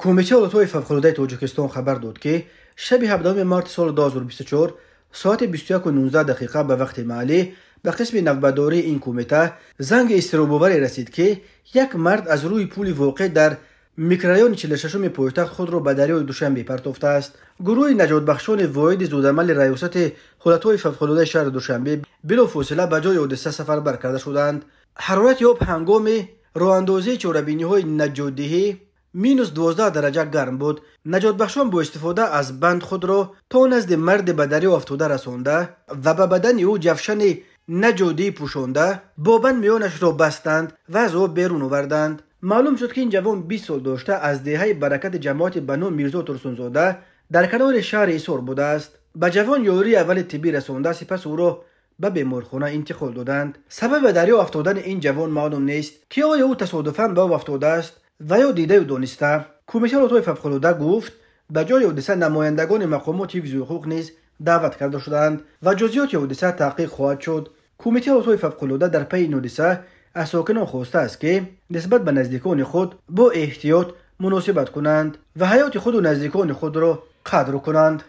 Кумитаи ҳолатҳои фавқулодаи Тоҷикистон хабар дод, ки шаби 17 марти соли 2024 соати 21:19 дақиқа ба вақти маҳаллӣ ба қисми навбатдории ин кумита занги изтиробоваре расид, ки як мард аз рӯи пули воқеъ дар микрорайони 46-уми пойтахт худро ба дарёи Душанбе партофтааст. Гурӯҳи наҷотбахшони воҳиди зудамали Раёсати ҳолатҳои фавқулодаи шаҳри Душанбе билофосила ба ҷои ҳодиса сафарбар карда шуданд. Ҳарорати об ҳангоми роҳандозии чорабиниҳои наҷотдиҳӣ минус 12 дараҷа гарм буд. Наҷотбахшон бо истифода аз банд худро то назди марде ба дарё афтода расонда ва ба бадани ӯ ҷавшани наҷотдиҳӣ пӯшонда, бо банд миёнашро бастанд ва аз об берун оварданд. Маълум шуд, ки ин ҷавон 20 сол дошта, аз деҳаи Баракати ҷамоати ба ном Мирзо Турсунзода дар канори шаҳри Ҳисор будааст. Ба ҷавон ёрии аввали тиббӣ расонда, сипас ӯро ба беморхона интиқол доданд. Сабаби ба дарё афтодани ин ҷавон маълум нест, ки оё ӯ тасодуфан ба об афтодааст ва ё дидаю дониста. Кумитаи ҳолатҳои фавқулода гуфт, ба ҷои ҳодиса намояндагони мақомоти ҳифзи ҳуқуқ низ даъват карда шудаанд ва ҷузъиёти ҳодиса таҳқиқ хоҳад шуд. Кумитаи ҳолатҳои фавқулода дар пайи ин ҳодиса аз сокинон хостааст, ки нисбат ба наздикони худ бо эҳтиёт муносибат кунанд ва ҳаёти худу наздикони худро қадр кунанд.